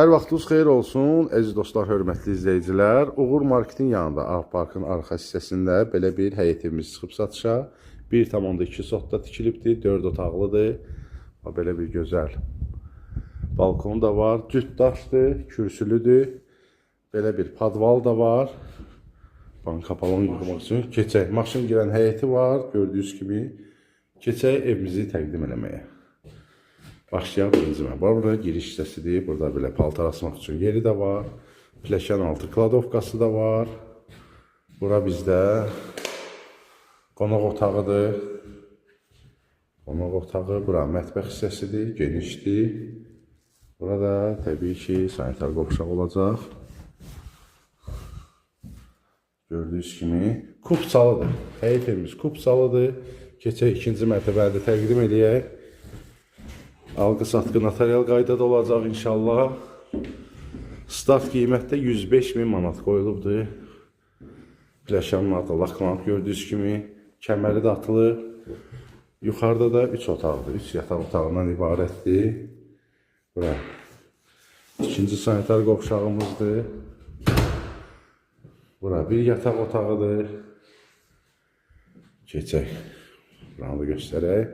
Hər vaxtınız xeyir olsun, əziz dostlar, hörmətli izləyicilər. Uğur Marketin yanında, Ağ Parkın arxa hissəsində belə bir həyət evimiz çıxıb satışa. 1,2 sotda tikilibdir, 4 otaqlıdır. Bax, belə bir gözəl balkon da var, cüt daşdır, kürsülüdür. Belə bir padval da var. Banka balon yığmaq üçün. Keçək, maşın girən həyəti var, gördüyünüz kimi. Keçək evimizi təqdim eləməyə. Başlayaq birinci mən. Burada giriş hissəsidir. Burada belə paltar asmaq üçün yeri də var. Pilləkən altı kladovkası da var. Bura bizdə qonaq otağıdır. Qonaq otağı, bura mətbəx hissəsidir, genişdir. Burada təbii ki, sanitar qovşaq olacaq. Gördüyünüz kimi kupçalıdır. Həyət evimiz kupçalıdır. Keçək ikinci mərtəbəni də təqdim eləyək. Alqı-satqı notarial qaydada olacaq inşallah. Start qiymətdə 105 min manat qoyulubdur. Pilləkənin adı laklanıb gördüyünüz kimi. Kəməri də atılıb. Yuxarıda da 3 otaqdır. 3 yataq otağından ibarətdir. Bura ikinci sanitar qovşağımızdır. Bura bir yataq otağıdır. Keçək. Buranı da göstərək.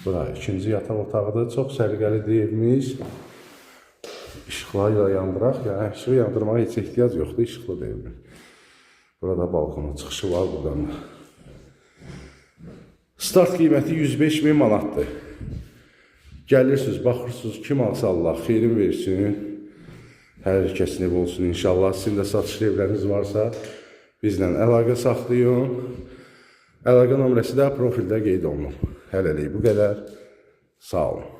Bura ikinci yataq otağıdır. Çox səliqəlidir evimiz. İşıqları da yandıraq. Yəni işığı yandırmağa heç ehtiyac yoxdur. İşıqlıdır evimiz. Burada balkona çıxışı var buradan da. Start qiyməti 105 min manatdır. Gəlirsiniz, baxırsınız, kim alsa Allah xeyrin versin. Hər kəsin evi olsun inşallah. Sizin də satışlı evləriniz varsa bizlə əlaqə saxlayın. Əlaqə nömrəsi də profildə qeyd olunub. Hələlik bu qədər. Sağ olun.